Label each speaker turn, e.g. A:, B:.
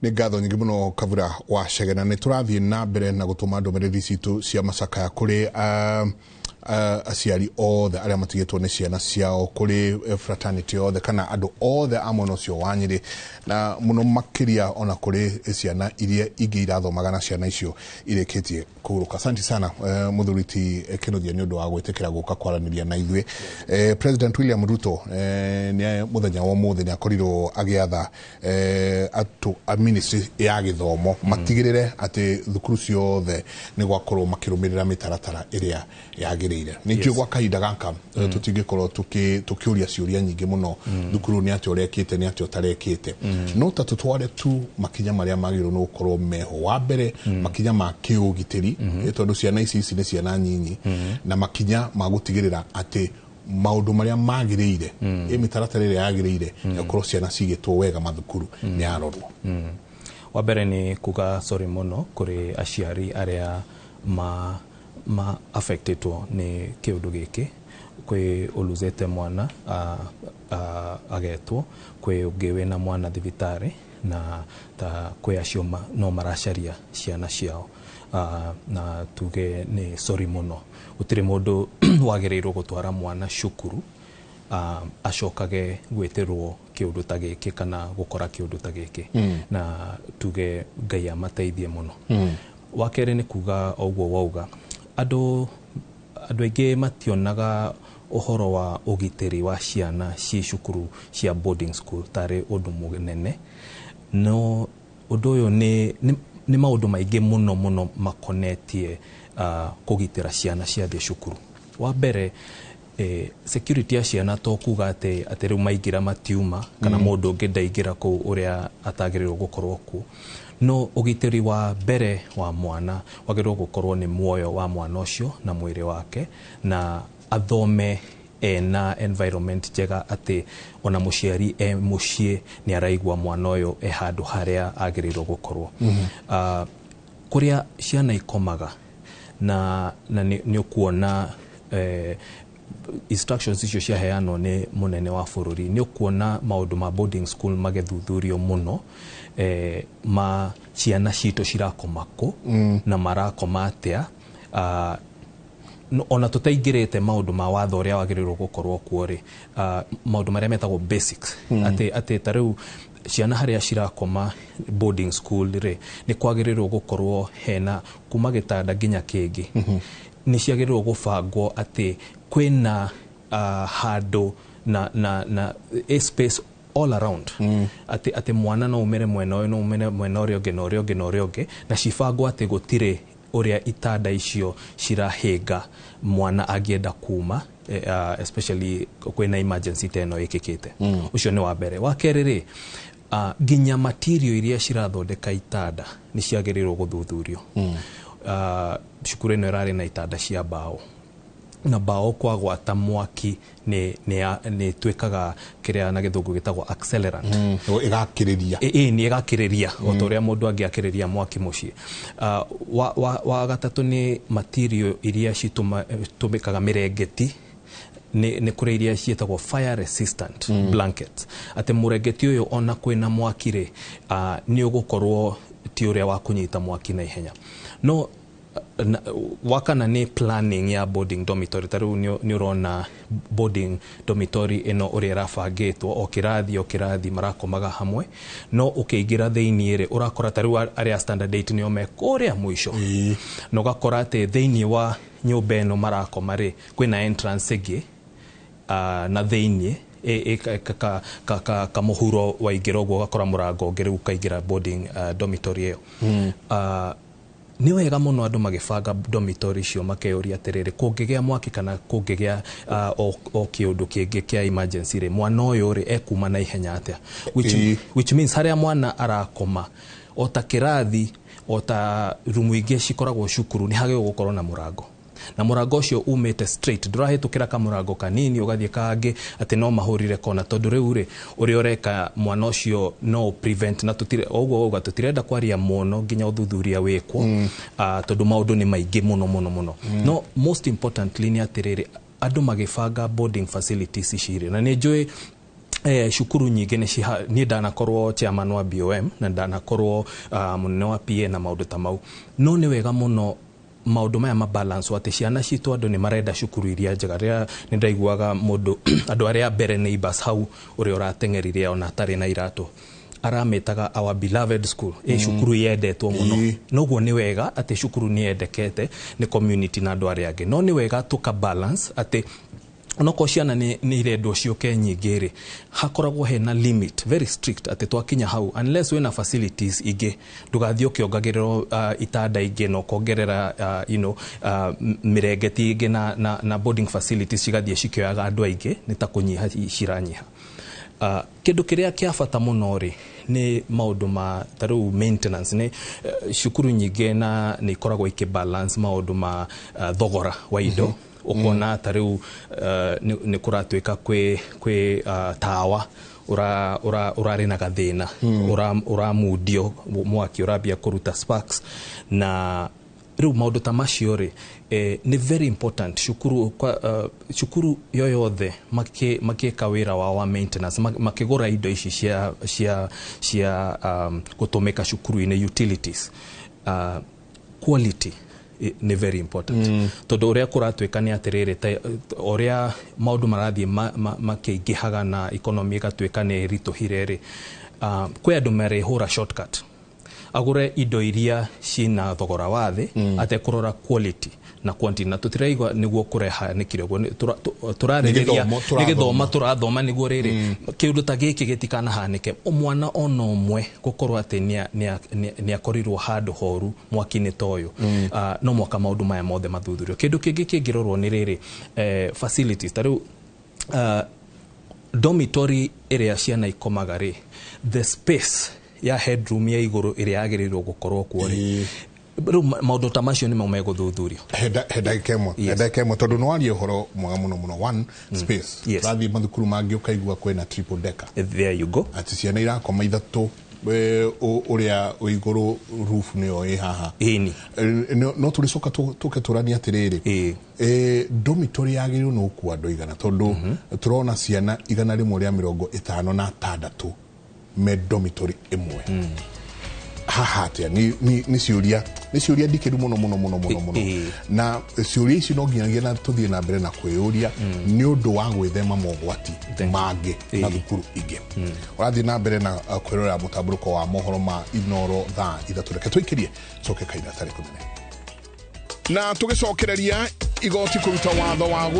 A: Nĩ ngatho nyingĩ mũno, Kavura wa Chege, na nĩ tũrathiĩ na mbere na gũtũma ndũmĩrĩri citũ cia macakaya kũrĩ aciari othe arĩa matigĩtwo nĩ ciana ciao, kũrĩ fraternity othe kana andũ othe a mwena ũcio wa Nyĩrĩ, na mũno makĩria ona kũrĩ ciana iria ingĩ irathomaga na ciana icio irĩkĩtie kũhurũka. Asante sana, mũthuri ti Kĩnuthia, nĩ ũndũ wa gwĩtĩkĩra gũka kwaranĩria na ithuĩ. President William Ruto nĩ mũthenya wa ũmũthĩ nĩ akorirwo agĩatha atũ a ministry ya gĩthomo matigĩrĩre atĩ thukuru ciothe nĩ gwakorwo makĩrũmĩrĩra mĩtaratara ĩrĩa yagĩrĩire. Nĩ njũĩ gwa kahinda gaka tũtingĩkorwo tũkĩũria ciũria nyingĩ mũno thukuru nĩ atĩa ũrekĩte, nĩ atĩa ũtarekĩte, no ta tũtware tu makinya marĩa magĩrĩirwo nĩ gũkorwo meho. Wa mbere, makinya ma kĩũgitĩri, tondũ ciana ici nĩ ciana nyinyi, na makinya ma gũtigĩrĩra atĩ maũndũ marĩa magĩrĩire, mĩtaratara ĩrĩa yagĩrĩire ya gũkorwo ciana cigĩtwo wega mathukuru nĩ yarorwo.
B: Wa mbere nĩ kuga sorry mũno kũrĩ aciari arĩa ma affectetwo nĩ kĩũndũ gĩkĩ. Kwĩ ũluzete mwana agetwo, kwĩ ũngĩ wĩna mwana thibitarĩ, na ta kwĩ acio no maracaria ciana ciao, na tuge nĩ sorry mũno. Gũtirĩ mũndũ wagĩrĩirwo gũtwara mwana cukuru acokage gwĩtĩrwo kĩũndũ ta gĩkĩ kana gũkora kĩũndũ ta gĩkĩ, na tuge Ngai amateithie mũno. Wa kerĩ nĩ kuga o ũguo wauga, andũ aingĩ mationaga ũhoro wa ũgitĩri wa ciana ci cukuru cia boarding school tarĩ ũndũ mũnene, no ũndũ ũyũ nĩ maũndũ maingĩ mũno mũno makonetie kũgitĩra ciana ciathiĩ cukuru. Wa mbere, security ya ciana to kuga atĩ rĩu maingĩra matiuma kana mũndũ ũngĩ ndaingĩra kũu ũrĩa atagĩrĩirwo gũkorwo kuo, no ũgitĩri wa mbere wa mwana wagĩrĩirwo gũkorwo nĩ muoyo wa mwana ũcio na mwĩrĩ wake, na athome ena environment njega, atĩ ona mũciari e mũciĩ nĩ araigua mwana ũyũ e handũ harĩa agĩrĩirwo gũkorwo. Kũrĩa ciana ikomaga na nĩ ũkuona instructions icio ciaheanwo nĩ mũnene wa bũrũri, nĩ ũkuona maũndũ ma boarding school magĩthuthurio mũno, ma ciana citũ cirakoma kũ na marakoma atĩa. Ona tũtaingĩrĩte maũndũ ma watho ũrĩa wagĩrĩirwo gũkorwo kuo rĩ, maũndũ marĩa metagwo basics, atĩ ta rĩu ciana harĩa cirakoma boarding school rĩ, nĩ kwagĩrĩirwo gũkorwo hena kuma gĩtanda nginya kĩngĩ, nĩ ciagĩrĩirwo gũbangwo atĩ kwĩna handũ na a space all around, atĩ mwana no umĩre mwena ũyũ, no umĩre mwena ũrĩa ũngĩ, na ũrĩa ũngĩ, na ũrĩa ũngĩ, na cibangwo atĩ gũtirĩ ũrĩa itanda icio cirahĩnga mwana angĩenda kuma, especially kwĩna emergency ta ĩno ĩkĩkĩte. Ũcio nĩ wa mbere. Wa kerĩ rĩ, nginya material iria cirathondeka itanda nĩ ciagĩrĩirwo gũthuthurio. Cukuru ĩno ĩrarĩ na itanda cia mbaũ, na mbaũ kwagwata mwaki nĩ ĩtuĩkaga kĩrĩa na gĩthũngũ gĩtagwo accelerant.
A: Ĩgakĩrĩria.
B: Ĩ nĩ ĩgakĩrĩria o ta ũrĩa mũndũ angĩakĩrĩria mwaki mũciĩ. Wa gatatũ nĩ material iria citũmĩkaga, mĩrengeti, nĩ kũrĩ iria ciĩtagwo fire resistant blankets, atĩ mũrengeti ũyũ ona kwĩna mwaki rĩ, nĩ ũgũkorwo ti ũrĩa wa kũnyita mwaki na ihenya. No wakana nĩ planning ya boarding dormitory. Ta rĩu nĩ ũrona boarding dormitory ĩno ũrĩa ĩrabangĩtwo, o kĩrathi o kĩrathi marakomaga hamwe, no ũkĩingĩra thĩiniĩ rĩ, ũrakora ta rĩu arĩa standard 8 nĩo me kũrĩa mũico, na ũgakora atĩ thĩiniĩ wa nyũmba ĩno marakoma rĩ, kwĩna entrance ĩngĩ na thĩiniĩ kamũhuro waingĩra ũguo ũgakora mũrango ũngĩ, rĩu ũkaingĩra boarding dormitory ĩyo. Nĩ wega mũno andũ magĩbanga dormitory icio makeyũria atĩrĩrĩ, kũngĩgĩa mwaki kana kũngĩgĩa o kĩũndũ kĩngĩ kĩa emergency rĩ, mwana ũyũ rĩ, ekuma na ihenya atĩa? Which means harĩa mwana arakoma, o ta kĩrathi, o ta rumu ingĩ cikoragwo cukuru, nĩ hagĩrĩirwo gũkorwo na mũrango, na mũrango ũcio umĩte straight, ndũrahĩtũkĩra kamũrango kanini ũgathiĩ kangĩ atĩ no mahũrire kona, tondũ rĩu rĩ, ũrĩa ũreka mwana ũcio no prevent. Na tũtire o ũguo wauga, tũtirenda kwaria mũno nginya ũthuthuria wĩkwo, tondũ maũndũ nĩ maingĩ mũno mũno mũno. No most importantly nĩ atĩrĩrĩ, andũ magĩbanga boarding facilities ici rĩ, na nĩ njũĩ Cukuru nyingĩ nĩ niĩ ndanakorwo chairman wa BOM na ndanakorwo mũnene wa PA na maũndũ ta mau, no nĩ wega mũno maũndũ maya mabalance atĩ ciana citũ andũ nĩ marenda cukuru iria njega. Rĩrĩa nĩ ndaiguaga mũndũ andũ arĩa mbere neighbors hau ũrĩa ũrateng'erire ona atarĩ na iratũ aramĩtaga our beloved school, cukuru yendetwo mũno. Noguo nĩ wega atĩ cukuru nĩ yendekete nĩ community na andũ arĩa angĩ, no nĩ wega tũka balance atĩ onokorwo ciana nĩ irendwo ciũke nyingĩ rĩ, hakoragwo hena limit very strict atĩ twakinya hau, unless wĩna facilities ingĩ, ndũgathiĩ ũkĩongagĩrĩrwo itanda ingĩ na ũkongerera mĩrengeti ingĩ na boarding facilities cigathiĩ cikĩoyaga andũ aingĩ, nĩ ta kũnyiha ciranyiha. Kĩndũ kĩrĩa kĩa bata mũno rĩ nĩ maũndũ ma ta rĩu maintenance. Nĩ cukuru nyingĩ na nĩ ikoragwo ikĩbalance maũndũ ma thogora wa indo. Ũkona ta rĩu nĩ kũratuĩka kwĩ tawa ũrarĩ na gathĩna, ũramundio mwaki, ũrambia kũruta sparks, na rĩu maũndũ ta macio rĩ, nĩ very important cukuru cukuru yoyothe makĩka wĩra wao wa maintenance, makĩgũra indo ici cia gũtũmĩka cukuru-inĩ, utilities, quality nĩ very important. Tondũ ũrĩa kũratuĩka nĩ atĩrĩrĩ, ũrĩa maũndũ marathiĩ makĩingĩhaga na economy ĩgatuĩka nĩ ĩritũhire rĩ, kwĩ andũ marĩhũra shortcut agũre indo iria cina thogora wa thĩ atekũrora quality na quantity, na tũtiraigua nĩguo kũrehanĩkire ũguo tũrarĩrĩria nĩ gĩthoma tũrathoma nĩguo rĩrĩ kĩũndũ ta gĩkĩ gĩtikanahanĩke, mwana ona ũmwe gũkorwo atĩ nĩ akorirwo handũ horu mwaki-inĩ ta ũyũ. No mwaka maũndũ maya mothe mathuthurio. Kĩndũ kĩngĩ kĩngĩrorwo nĩ rĩrĩ, facilities ta rĩu dormitory ĩrĩa ciana ikomaga rĩ, the space ya headroom ya igũrũ ĩrĩa yagĩrĩirwo gũkorwo kuo rĩ, rĩu maũndũ ta macio nĩmo megũthuthurio.
A: He ndagĩka ĩmwe tondũ nĩ waria ũhoro mwega mũno mũno. One, space. Ũrathiĩ mathukuru mangĩ ũkaigua kwĩna triple decker.
B: There you go.
A: Atĩ ciana irakoma ithatũ, ũrĩa wĩ igũrũ roof nĩyo ĩ haha.
B: Ĩni.
A: No tũrĩcoka tũke tũranie atĩrĩrĩ, dormitory yagĩrĩirwo nĩ gũkua andũ igana, tondũ tũrona ciana 156 me dormitory ĩmwe. Haha atĩa? Nĩ ciũria ndikĩru mũno mũno mũno mũno mũno, na ciũria ici no nginyagia na tũthiĩ na mbere na kwĩyũria nĩ ũndũ wa gwĩthema mogwati mangĩ na thukuru ingĩ. Ũrathiĩ na mbere na kwĩrorera mũtambũrũko wa mohoro ma Inooro thaa 3. Reke tũikĩrie coke kahinda tarĩ kũnene na tũgĩcokereria igoti kũruta watho wa